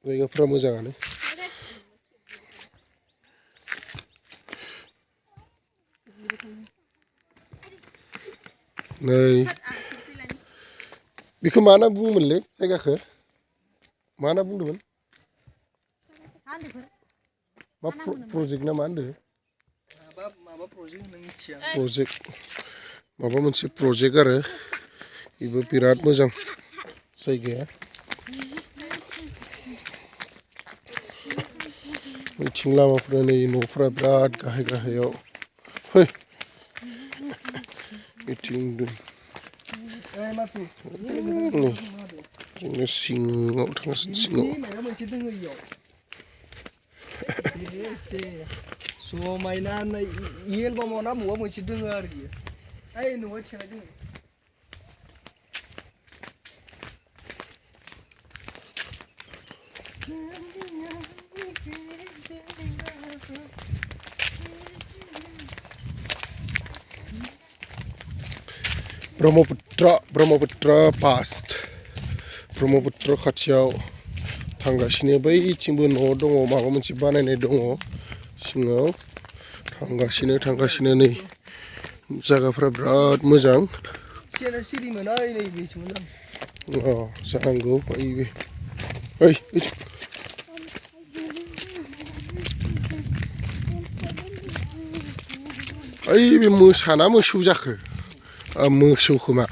जायगाफ्रा मोजाङानो नै बेखौ मा होनना बुङोमोनलै जायगाखौ मा होनना बुंदोंमोन मा प्रजेक्ट ना मा होनदों प्रजेक्ट माबा मोनसे प्रजेक्ट आरो बेबो बिराद मोजां जायगाया मिथिं लामाफ्रा नै न'फ्रा बिराद गाहाय गाहायाव फै मिथिं जोंनो सिङाव थांगासिनो सिङाव समायना इ एलबामाव ना बबेबा मोनसे दोङो आरो इयो ओइ न'आव थिखांनाय दोङो ब्रह्मपुत्र पास ब्रह्मपुत्र खाथियाव थांगासिनो बैथिंबो न' दङ माबा मोनसे बानायनाय दङ सिङाव थांगासिनो नै जायगाफ्रा बिराद मोजां जानांगौ ओइ बे मोसाना मोसौ जाखो मोसौ खोमा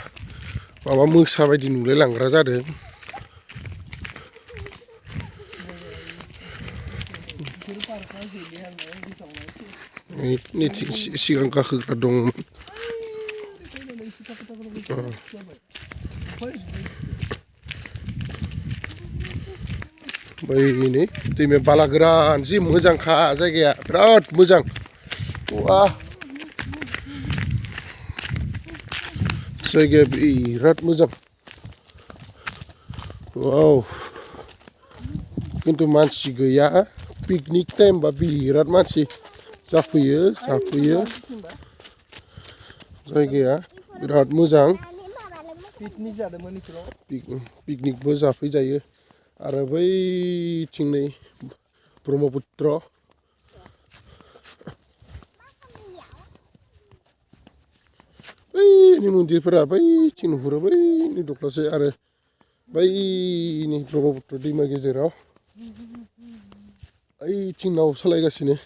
माबा मोसा बायदि नुलाय लांग्रा जादों सिगां गाखोग्रा दंमोन बै नै दैमाया बालागोरान जि मोजांखा जायगाया बिराद मोजां वाह जायगाया बिराद मोजां वाव खिन्थु मानसि गैया पिकनिक टाइमबा बिराद मानसि जाफैयो जायगाया बिराद मोजां पिकनिकबो जाफैजायो आरो बैथिं नै ब्रह्मपुत्र बैनि मन्दिरफोरा बैथिं नुहुरो बैनि दख्लासे आरो बैनि ब्रह्मपुत्र दैमा गेजेराव ओइथिं नाव सालायगासिनो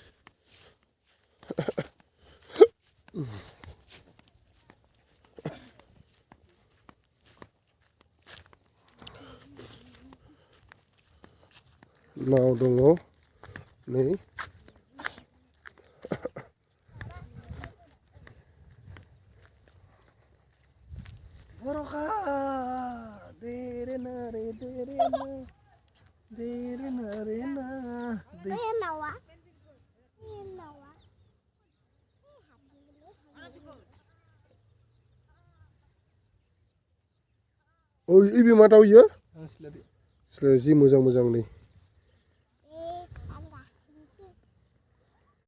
नाव दङ नै ओइ बे मा दाउ इयो जि मोजां नै